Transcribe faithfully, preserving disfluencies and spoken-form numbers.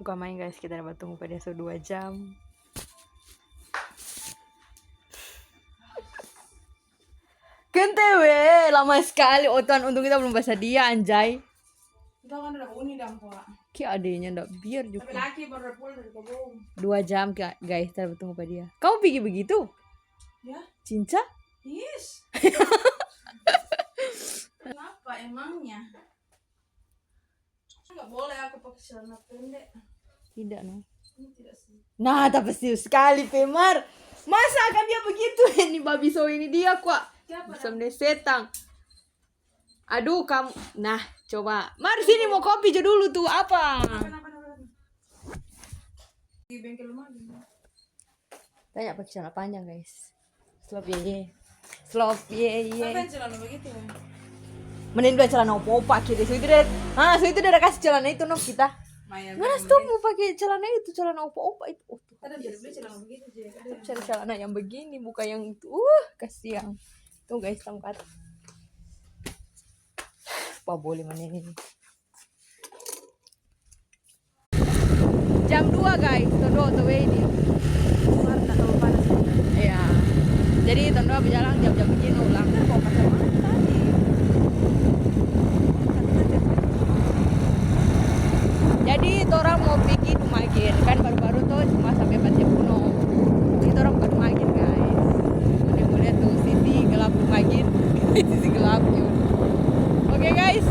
Bukan main, guys, kita dapat tunggu pa dia so dua jam. Kente we, lama sekali. Oh Tuhan, untung kita belum basadia, anjay. Kita kan udah uni dang, Pak. Ki adenya ndak biar Tapi juga. Laki baru pulang dari kebun. Dua jam, Kak, guys, kita dapat tunggu pa dia. Kamu pergi begitu? Ya, Cinca? Yes. Kenapa emangnya? Nggak boleh aku pakai celana pendek. Tidak, no. Ini tidak sih. Nah, tapi sih sekali, Pemar. Masa akan dia begitu? Ini babi so ini dia, kwa. Siapa? Bisa mene setang. Aduh, kamu. Nah, coba. Mar, sini mau kopi jo dulu tuh. Apa? Kenapa, kenapa, kenapa? Di bengkel rumah gini. Tanya pakai celana panjang, guys. Slop ye ye. Slop ye ye. Apa yang celana begitu? Mending dua celana opa-opa kiri. So itu deh. Ah, so itu deh kasih celana itu no kita. Maya. Mana tuh mau pakai celana itu, celana opa-opa itu. Oh, tuh. Ada jadi beli celana begitu je. Ada yang Cari celana yang begini, bukan yang itu. Uh, kasihan. Tuh guys, tangkat. Apa boleh mana ini? Jam dua, guys, tuh dua on the way ini. Karena kalau panas. Iya. Jadi tong dua berjalan jam-jam begini ulang. Kan mau kacamata tadi. Jadi torang mau pigi Dumagen, kan baru-baru tuh cuma sampai Banjar Kuno. Jadi torang bukan Dumagen, guys. Ini boleh tuh sisi gelap Dumagen, sisi gelap yun. Oke guys,